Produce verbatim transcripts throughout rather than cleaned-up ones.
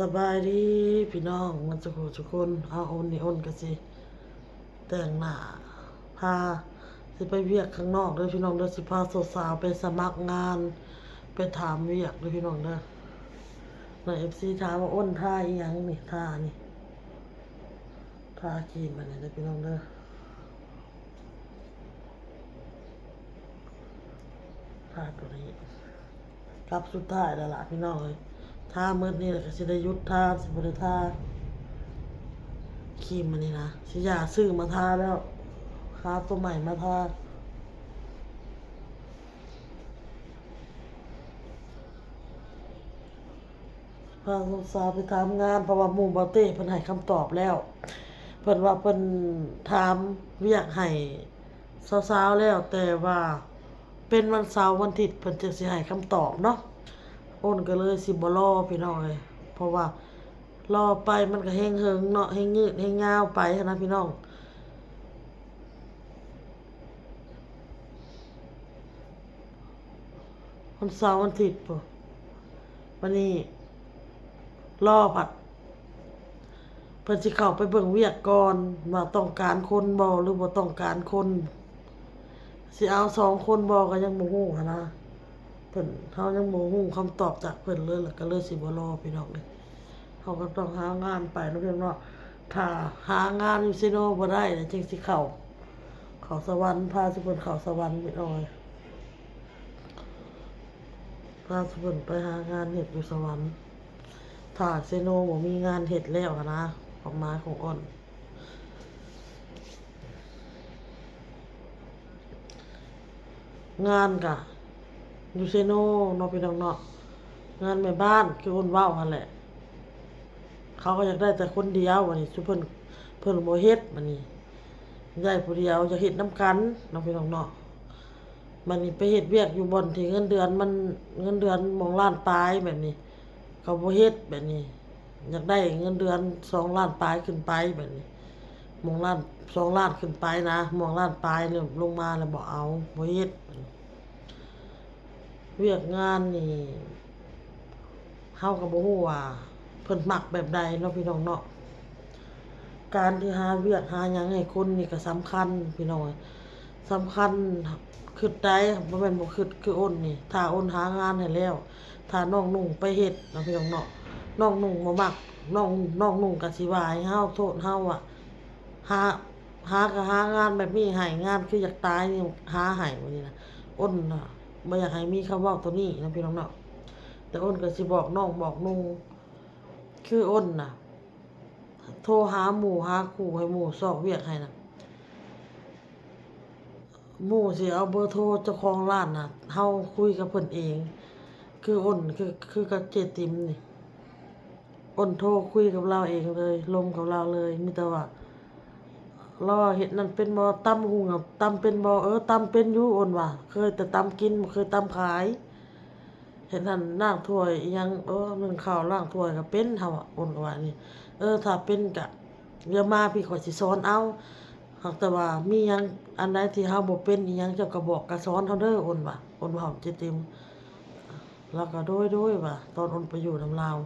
สบายดีพี่น้องหมดสุขุทุกคน เอาอ้นนี่อ้นก็สิแต่งหน้า พาสิไปเวียกข้างนอกเด้อพี่น้องเด้อ สิพาสาวๆไปสมัครงาน ไปถามเวียกเด้อพี่น้องเด้อ ในเอฟซีถามว่าอ้นทาอีหยังนี่ ทานี่ ทาครีมอันนี้เด้อพี่น้องเด้อ ทาตัวนี้ กับสุดท้ายแล้วล่ะพี่น้องเอ้ย ทามื้อนี้แล้วก็สิได้หยุดทา สิบ่ได้ทาครีมอันนี้นะ สิอย่าซื้อมาทาแล้ว หาตัวใหม่มาทา พาสาวๆไปถามงาน เพราะว่าหมู่บ่าวเต้เพิ่นให้คำตอบแล้ว เพิ่นว่าเพิ่นถามเวียกให้สาวๆแล้ว แต่ว่าเป็นวันเสาร์วันอาทิตย์เพิ่นจั่งสิให้คำตอบเนาะ อ้นก็เลยสิบ่รอพี่น้องเอ้ย เพราะว่ารอไปมันก็แฮงเหิงเนาะ แฮงยืดแฮงยาวไปหั้นนะพี่น้อง วันเสาร์วันอาทิตย์พุ้น บัดนี้รอพัด เพิ่นสิเข้าไปเบิ่งเวียกก่อน ว่าต้องการคนบ่หรือบ่ต้องการคน สิเอาสองคนบ่ก็ยังบ่ฮู้หั้นนะ เพิ่น เฮายังบ่ฮู้คำตอบจากเพิ่นเลย แล้วก็เลยสิบ่รอพี่น้องเอ้ย เฮาก็ต้องหางานไปเนาะพี่น้องเนาะ ถ้าหางานอยู่เซโนบ่ได้แล้วจั่งสิเข้า เข้าสวรรค์ พาซุเพิ่นเข้าสวรรค์พี่น้องเอ้ย พาซุเพิ่นไปหางานเฮ็ดอยู่สวรรค์ ถ้าเซโนบ่มีงานเฮ็ดแล้วหั้นนะ ความหมายของอ้น งานกะอยู่เซโนเนาะพี่น้องเนาะ งานแม่บ้านคืออ้นเว้าหั้นแหละ เขาก็อยากได้แต่คนเดียว บัดนี้ซุเพิ่น เพิ่นบ่เฮ็ด บัดนี้ได้ผู้เดียว อยากเฮ็ดนำกันเนาะพี่น้องเนาะ บัดนี้ไปเฮ็ดเวียกอยู่บ่อนที่เงินเดือนมัน เงินเดือนหม่องล้านปลายแบบนี้ เขาบ่เฮ็ดแบบนี้ อยากได้เงินเดือนสองล้านปลายขึ้นไปแบบนี้ หม่องล้าน สองล้านขึ้นไปนะ หม่องล้านปลายเนี่ยลงมาแล้วบ่เอา บ่เฮ็ด เวียกงานนี่ เฮาก็บ่ฮู้ว่าเพิ่นมักแบบใดเนาะพี่น้องเนาะ การที่หาเวียกหาหยังให้คนนี่ก็สำคัญพี่น้อง สำคัญ คิดได้ บ่แม่นบ่คิด คืออ้นนี่ ถ้าอ้นหางานให้แล้ว ถ้าน้องนุ่งไปเฮ็ดเนาะพี่น้องเนาะ น้องนุ่งบ่มัก น้อง น้องนุ่งก็สิว่าให้เฮา โทษเฮาอะ หา หาก็หางานแบบนี้ให้ งานคืออยากตายนี่หาให้ ว่านี่นะ อ้นน่ะบ่อยากให้มีคำเว้าตัวนี้นะพี่น้องเนาะ แต่อ้นก็สิบอกน้องบอกนุ่ง คืออ้นน่ะ โทรหาหมู่หาคู่ให้หมู่ซอกเวียกให้นะ หมู่สิเอาเบอร์โทรเจ้าของร้านน่ะ เฮาคุยกับเพิ่นเอง คืออ้น คือ คือกับเจ๊ติ๋มนี่ อ้นโทรคุยกับลาวเองเลย ลมกับลาวเลย มีแต่ว่า ลาวว่าเฮ็ดนั่นเป็นบ่ ตำบักหุ่งอะ ตำเป็นบ่ เออ ตำเป็นอยู่ อ้นว่า เคยแต่ตำกิน บ่เคยตำขาย เฮ็ดนั่นล้างถ้วยอิหยัง เออ นึ่งข้าวล้างถ้วยก็เป็น เฮาอะ อ้นก็ว่านี่ เออ ถ้าเป็นก็อย่ามาพี้ ข้อยสิสอนเอา หากแต่ว่ามีหยังอันใดที่เฮาบ่เป็นอิหยัง เจ้าก็บอกก็สอนเฮาเด้อ อ้นว่า อ้นเว้าเจ๊ติ๋ม ลาวก็โดย โดยว่า ตอนอ้นไปอยู่นำลาว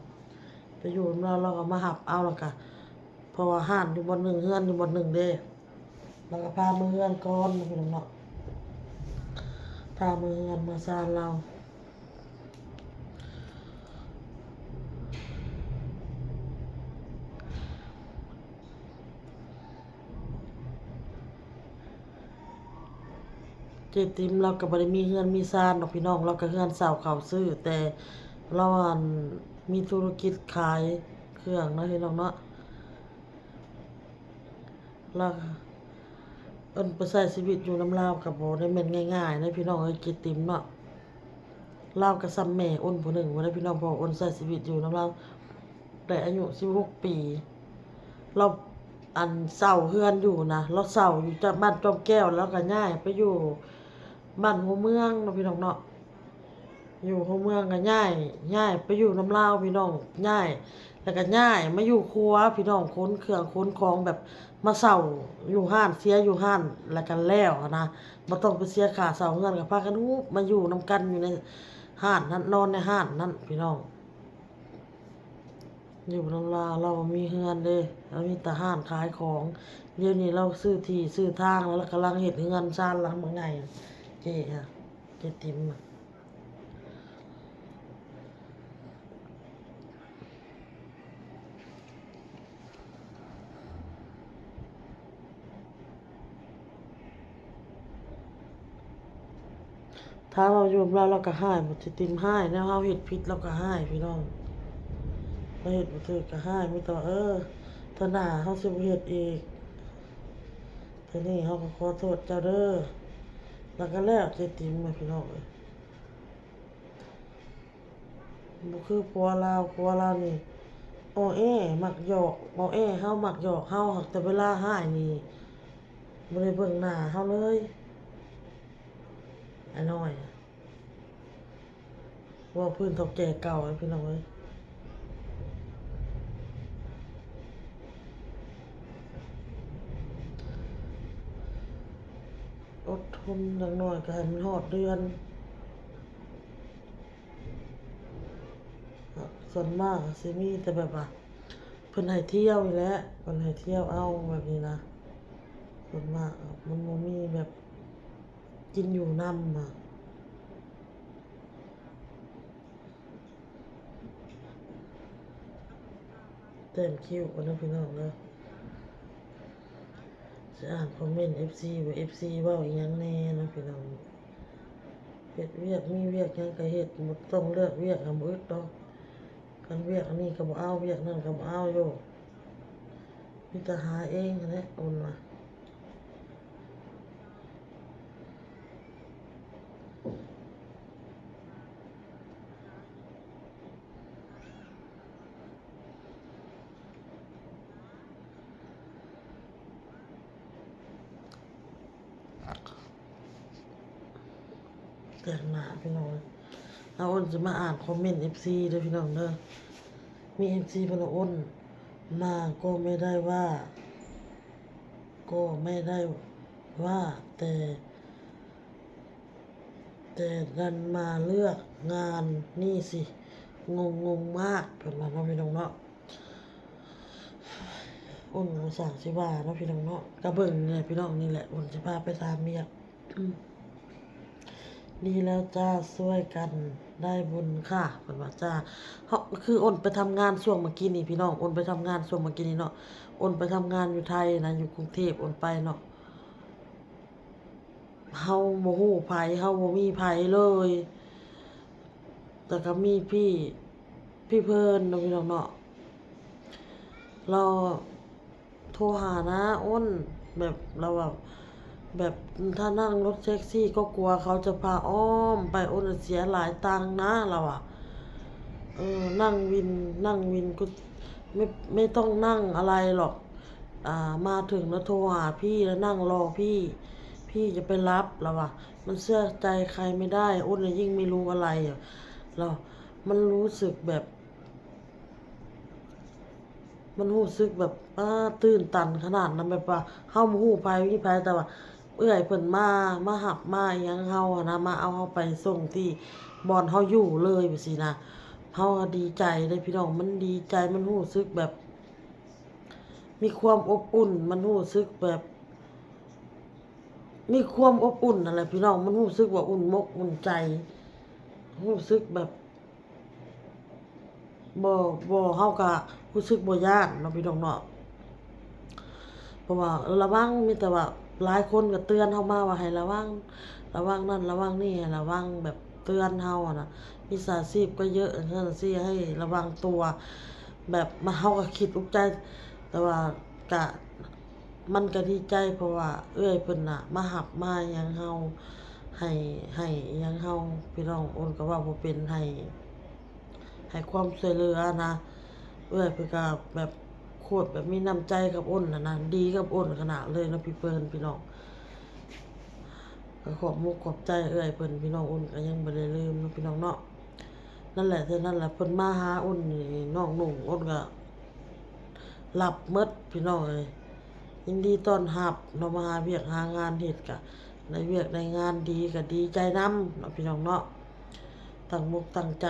ไปอยู่นำลาว ลาวก็มารับเอา แล้วก็ เพราะว่าร้านอยู่บ่อนหนึ่ง เฮือนอยู่บ่อนหนึ่งเด้ ลาวก็พาเมือเฮือนก่อนพี่น้องเนาะ พาเมือเฮือนเมือซานลาว เจ๊ติ๋มลาวก็บ่ได้มีเฮือนมีซานดอกพี่น้อง ลาวก็เฮือนเช่าเขาซื้อ แต่ลาวอันมีธุรกิจขายเครื่องเนาะพี่น้องเนาะ ลาวอ้นไปใช้ชีวิตอยู่นำลาวก็บ่ได้แม่นง่ายๆนะพี่น้องเอ้ย เจ๊ติ๋มเนาะ ลาวก็ส่ำแม่อ้นผู้หนึ่งหั้นแหละพี่น้อง เพราะอ้นใช้ชีวิตอยู่นำลาวได้อายุสิบหกปี ลาวอันเช่าเฮือนอยู่นะ ลาวเช่าอยู่จากบ้านจอมแก้ว ลาวก็ย้ายไปอยู่บ้านหัวเมืองเนาะพี่น้องเนาะ อยู่หัวเมืองก็ย้าย ย้ายไปอยู่นำลาวพี่น้อง ย้าย แล้วก็ย้ายมาอยู่ครัวพี่น้อง ขนเครื่องขนของแบบมาเช่าอยู่ร้าน เสียอยู่ร้าน แล้วก็แล้วหั้นนะ บ่ต้องไปเสียค่าเช่าเฮือน ก็พากันฮุบมาอยู่นำกันอยู่ในร้านนั้น นอนในร้านนั้นพี่น้อง อยู่นำลาว ลาวบ่มีเฮือนเด้ ลาวมีแต่ร้านขายของ เดี๋ยวนี้ลาวซื้อที่ซื้อทางแล้ว ลาวกำลังเฮ็ดเฮือนซานหลังบักใหญ่ เจ๊ฮะ เจ๊ติ๋มอะ ถ้าลาวอยู่นำลาว ลาวก็ฮ้าย บ่สิติมฮ้าย แนวเฮาเฮ็ดผิดลาวก็ฮ้ายพี่น้อง ลาวเฮ็ดบ่ถูกก็ฮ้าย มีแต่ว่า เออ เทื่อหน้าเฮาสิบ่เฮ็ดอีก เทื่อนี้เฮาก็ขอโทษเจ้าเด้อ แล้วก็แล้วเจ๊ติ๋มอะพี่น้องเอ้ย บ่คือผัวลาว ผัวลาวนี่ ออแอ มักหยอก ออแอ เฮามักหยอกเฮา หากแต่เวลาฮ้ายนี่ บ่ได้เบิ่งหน้าเฮาเลย อ้ายน้อย เว้าพื้นเฒ่าแก่เก่าอะพี่น้องเอ้ย อดทนจักหน่อยก็ให้มันฮอดเดือน ส่วนมากก็สิมีแต่แบบว่า เพิ่นให้เที่ยวนี่แหละ เพิ่นให้เที่ยวเอาแบบนี้นะ ส่วนมากอะ มันบ่มีแบบกินอยู่นำอะ แต้มคิ้วก่อนนะพี่น้องเด้อ สิอ่านคอมเมนต์ เอฟซี ว่า เอฟซี เว้าอีหยังแหน่นะพี่น้อง เฮ็ดเวียก มีเวียกหยังก็เฮ็ด บ่ต้องเลือกเวียก หาบ่อึดดอก คันเวียกอันนี้ก็บ่เอา เวียกนั่นก็บ่เอาอยู่ มีแต่หาเองหั้นแหละ โอนมา แต่งหน้าพี่น้อง เอาอ้นจะมาอ่านคอมเมนต์ เอฟซี เด้อพี่น้องเด้อ มี เอฟซี เพิ่นว่า อ้นมาก็ไม่ได้ว่า ก็ไม่ได้ว่า แต่ แต่ดันมาเลือกงานนี่สิ งงงมาก เพิ่นว่าเนาะพี่น้องเนาะ อ้นก็บ่สร้างสิว่าเนาะพี่น้องเนาะ ก็เบิ่งนี่แหละพี่น้อง นี่แหละอ้นสิพาไปถามเมีย อืม ดีแล้วจ้า ช่วยกันได้บุญค่ะ เพิ่นว่าจ้า เฮา คืออ้นไปทำงานช่วงเมื่อกี้นี้พี่น้อง อ้นไปทำงานช่วงเมื่อกี้นี้เนาะ อ้นไปทำงานอยู่ไทยนะ อยู่กรุงเทพฯ อ้นไปเนาะ เฮาบ่ฮู้ไผ เฮาบ่มีไผเลย แต่ก็มีพี่ พี่เพิ่นเนาะพี่น้องเนาะ ลาวโทรหานะอ้น แบบลาวแบบ แบบถ้านั่งรถแท็กซี่ก็กลัวเขาจะพาอ้อมไป อ้นเสียหลายตังค์นะลาวอะ เออ นั่งวิน นั่งวินก็ ไม่ ไม่ต้องนั่งอะไรหรอก อ่า มาถึงแล้วโทรหาพี่แล้วนั่งรอพี่ พี่จะไปรับลาวอะ มันเชื่อใจใครไม่ได้ อ้นน่ะยิ่งไม่รู้อะไรอะ ลาว มันรู้สึกแบบ มันรู้สึกแบบ อ่า ตื้นตันขนาดนั้น แบบว่าเฮาบ่ฮู้ไผมีไผ แต่ว่าเอื้อยเพิ่นมา มารับมาอิหยังเฮาหั้นนะ มาเอาเฮาไปส่งที่บ่อนเฮาอยู่เลยแบบซี้นะ เฮาก็ดีใจเด้พี่น้อง มันดีใจ มันรู้สึกแบบ มีความอบอุ่น มันรู้สึกแบบ มีความอบอุ่นนั่นแหละพี่น้อง มันรู้สึกว่าอุ่นมกอุ่นใจ รู้สึกแบบ บ่ บ่ เฮาก็รู้สึกบ่ย้านเนาะพี่น้องเนาะ เพราะว่า เออ ระวัง มีแต่ว่าหลายคนก็เตือนเฮามาว่าให้ระวัง ระวังนั่นระวังนี่ ให้ระวังแบบเตือนเฮาอะนะ มิจฉาชีพก็เยอะ จั่งซั้นจั่งซี้ ให้ระวังตัว แบบ มา เฮาก็คิดอุกใจ แต่ว่าก็ มันก็ดีใจ เพราะว่าเอื้อยเพิ่นน่ะ มารับมาหยังเฮา ให้ ให้อิหยังเฮา พี่น้อง อ้นก็เว้าบ่เป็น ให้ ให้ความช่วยเหลือนะ เอื้อยเพิ่นก็แบบโคตรแบบมีน้ำใจกับอ้นน่ะนะ ดีกับอ้นขนาดเลยเนาะพี่เพิ่น พี่น้อง ก็ขอบมกขอบใจเอื้อยเพิ่น พี่น้อง อ้นก็ยังบ่ได้ลืมเนาะพี่น้องเนาะ นั่นแหละ เท่านั้นแหละ เพิ่นมาหาอ้นนี่ น้องนุ่ง อ้นก็รับหมดพี่น้องเอ้ย ยินดีต้อนรับเนาะ มาหาเวียกหางานเฮ็ด ก็ได้เวียกได้งานดี ก็ดีใจนำเนาะพี่น้องเนาะ ตั้งมกตั้งใจ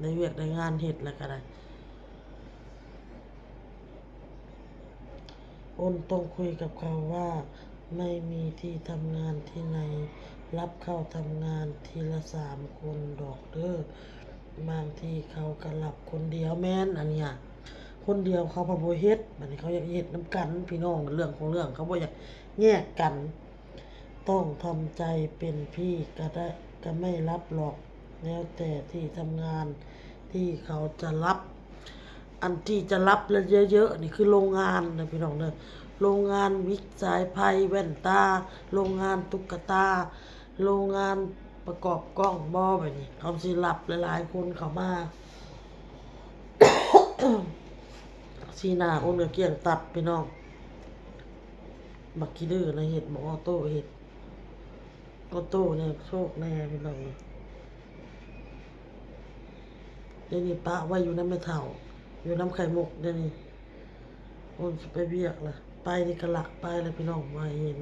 ได้เวียกได้งานเฮ็ดแล้วก็ได้ อ้นต้องคุยกับเขาว่า ไม่มีที่ทำงานที่ไหนรับเข้าทำงานทีละสามคนดอกเด้อ บางทีเขาก็รับคนเดียว แม่นอันเนี้ย คนเดียวเขาพะบ่เฮ็ด บัดนี้เขาอยากเฮ็ดนำกัน พี่น้อง เรื่องของเรื่องเขาบ่อยากแยกกัน ต้องทำใจเป็นพี่ก็ได้ ก็ไม่รับหรอก แล้วแต่ที่ทำงานที่เขาจะรับ อันที่จะรับและเยอะๆ นี่คือโรงงานนะพี่น้องเด้อ โรงงานวิกสายไฟ แว่นตา โรงงานตุ๊กตา โรงงานประกอบกล้องบ่ แบบนี้ เขาสิรับหลายๆ คนเข้ามา สีหน้าอ้นก็เกลี้ยงตับพี่น้อง บักขี้ดื้อนะเฮ็ด บักออโต้เฮ็ด ออโต้เนี่ยโชคแน่พี่น้อง เดี๋ยวนี้ปะไว้อยู่นำแม่เฒ่า อยู่นำไข่มุกเดี๋ยวนี้ อ้นสิไปเวียกละ ไปนี่ก็ลักไปแล้วพี่น้อง บ่ให้เห็น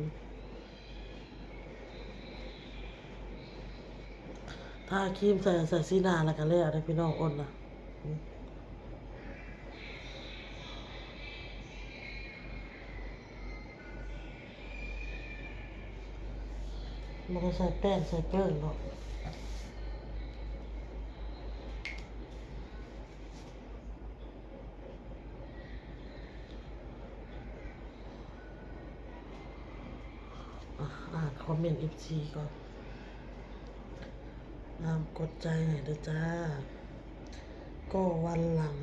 ทาครีมใส่ ใส่สีหน้าแล้วก็แล้วเด้อพี่น้อง อ้นน่ะ บ่ได้ใส่แป้งใส่เปิ้งดอก อ่ะ อ่านคอมเมนต์ เอฟซี ก่อน งามกดใจให้เด้อจ้า ก็วันหลัง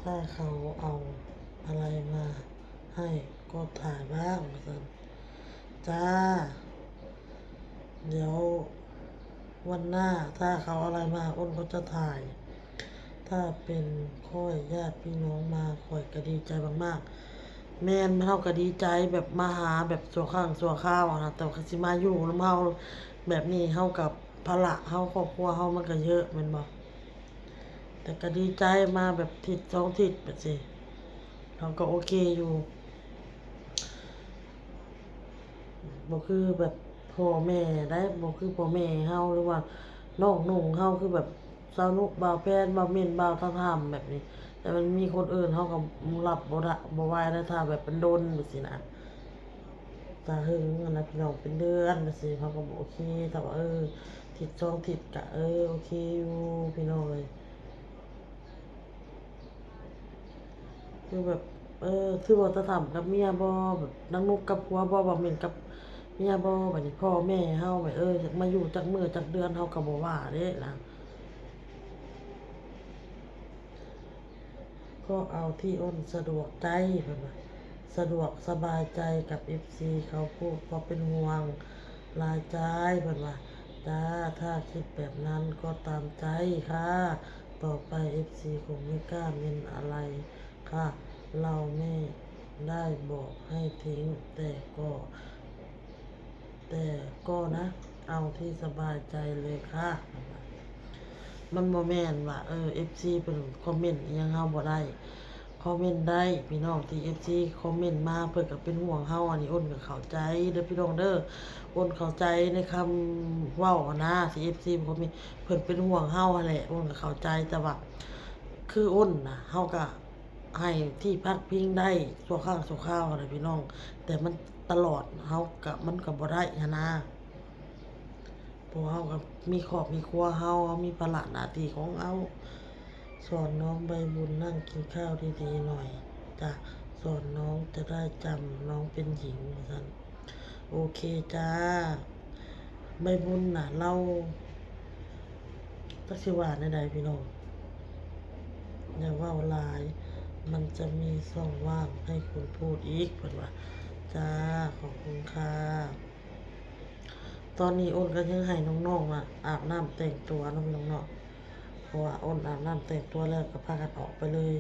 ถ้าเขาเอาอะไรมาให้ก็ถ่ายบ้าง ว่าซั่น จ้า เดี๋ยววันหน้าถ้าเขาเอาอะไรมาอ้นก็จะถ่าย ถ้าเป็นข้อยญาติพี่น้องมาข้อยก็ดีใจมากๆ แม่น เฮาก็ดีใจแบบมาหาแบบชั่วครั้งชั่วคราวอะนะ แต่ว่าคันสิมาอยู่นำเฮาแบบนี้ เฮากับภาระเฮา ครอบครัวเฮามันก็เยอะแม่นบ่ แต่ก็ดีใจมาแบบทิศสองทิศแบบซี้ เฮาก็โอเคอยู่ บ่คือแบบพ่อแม่ได้ บ่คือพ่อแม่เฮา หรือว่าน้องนุ่งเฮา คือแบบสาวนุก บ่าวแพน บ่าวเม่น บ่าวตาทำแบบนี้ แต่มันมีคนอื่นเฮาก็รับบ่ได้ บ่ไหวนะ ถ้าแบบเป็นโดนแบบซี้นะ ถ้าหึงอะนะพี่น้อง เป็นเดือนแบบซี้ เฮาก็บ่โอเค แต่ว่า เออ ทิศสองทิศก็ เออ โอเคอยู่พี่น้องเอ้ย คือแบบ เออ คือว่าจะทำกับเมียบ่ แบบนางนุกกับผัวบ่ บ่าวเม่นกับเมียบ่ บัดนี้พ่อแม่เฮาแบบ เออ อยากมาอยู่จักมื้อจักเดือน เฮาก็บ่ว่าเด้นะ ก็เอาที่อ้นสะดวกใจ เพิ่นว่า สะดวกสบายใจกับ เอฟซี เขาพูด เพราะเป็นห่วงรายจ่าย เพิ่นว่า จ้า ถ้าคิดแบบนั้นก็ตามใจค่ะ ต่อไป เอฟซี คงไม่กล้าเม้นอะไรค่ะ เราไม่ได้บอกให้ทิ้ง แต่ก็ แต่ก็นะ เอาที่สบายใจเลยค่ะ มันบ่แม่นว่า เออ เอฟซี เพิ่นคอมเมนต์อิหยังเฮาบ่ได้ คอมเมนต์ได้พี่น้อง ที่ เอฟซี คอมเมนต์มา เพิ่นก็เป็นห่วงเฮา อันนี้อ้นก็เข้าใจเด้อพี่น้องเด้อ อ้นเข้าใจในคำเว้าหั้นนะ ที่ เอฟซี คอมเมนต์ เพิ่นเป็นห่วงเฮาหั้นแหละ อ้นก็เข้าใจ แต่ว่า คืออ้นน่ะ เฮาก็ให้ที่พักพิงได้ชั่วครั้งชั่วคราวหั้นแหละพี่น้อง แต่มันตลอด เฮาก็ มันก็บ่ได้หั้นนะ เพราะเฮาก็มีครอบมีครัวเฮา เฮามีภาระหน้าที่ของเฮา สอนน้องใบบุญนั่งกินข้าวดีๆหน่อยจ้ะ สอนน้องจะได้จำ น้องเป็นหญิง ว่าซั่น โอเคจ้า ใบบุญน่ะ ลาว จักสิว่าแนวใดพี่น้อง อย่าเว้าหลาย มันจะมีช่องว่างให้คุณพูดอีก เพิ่นว่า จ้า ขอบคุณค่ะ ตอนนี้อ้นก็ยังให้น้องๆ อ่ะ อาบน้ำแต่งตัวเนาะพี่น้องเนาะ เพราะว่าอ้นอาบน้ำแต่งตัวแล้วก็พากันออกไปเลย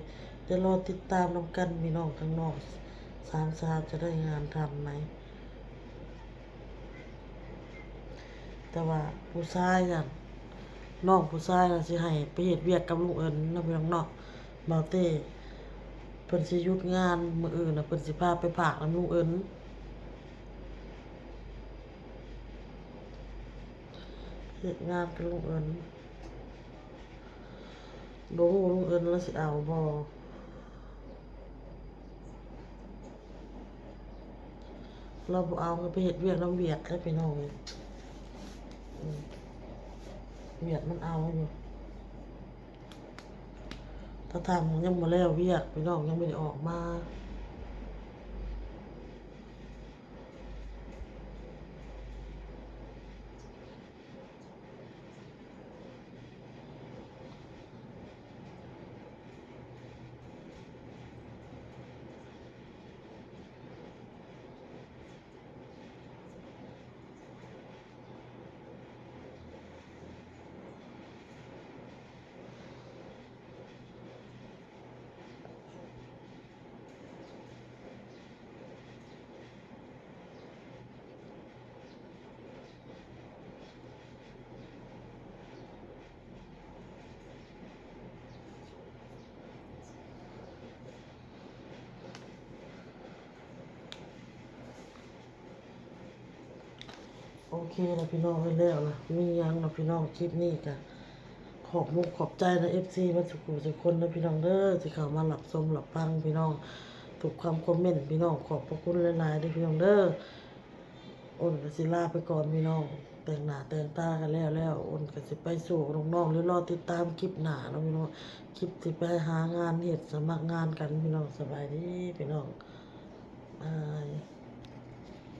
เดี๋ยวรอติดตามนำกันพี่น้องข้างนอก สามสาวจะได้งานทำไหม แต่ว่าผู้ชายน่ะ น้องผู้ชายน่ะสิให้ไปเฮ็ดเวียกกับลุงเอิญเนาะพี่น้องเนาะ บ่าวเต้ เพิ่นสิหยุดงานมื้ออื่นน่ะ เพิ่นสิพาไปพากนำลุงเอิญ เฮ็ดงานกับลุงเอิญ บ่ฮู้ลุงเอิญลาวสิเอาบ่ เราบ่เอาก็ไปเฮ็ดเวียกนำเวียกเด้อพี่น้องเอ้ย อืม เวียกมันเอาอยู่ ถ้าทางยังบ่แล้วเวียก พี่น้องยังบ่ได้ออกมา โอเคล่ะพี่น้อง เฮ็ดแล้วล่ะ มีหยังล่ะพี่น้อง คลิปนี้ก็ขอบมุกขอบใจนะ เอฟซี เบิดสุขุสุคนนะพี่น้องเด้อ ที่เข้ามารับชมรับฟังพี่น้อง ทุกความคอมเมนต์พี่น้อง ขอบพระคุณหลายๆเด้อพี่น้องเด้อ อ้นก็สิลาไปก่อนพี่น้อง แต่งหน้าแต่งตากันแล้วแล้ว อ้นก็สิไปสู่น้องๆ หรือรอติดตามคลิปหน้าเนาะพี่น้อง คลิปที่ไปหางานเฮ็ดสมัครงานกันพี่น้อง สบายดีพี่น้อง บาย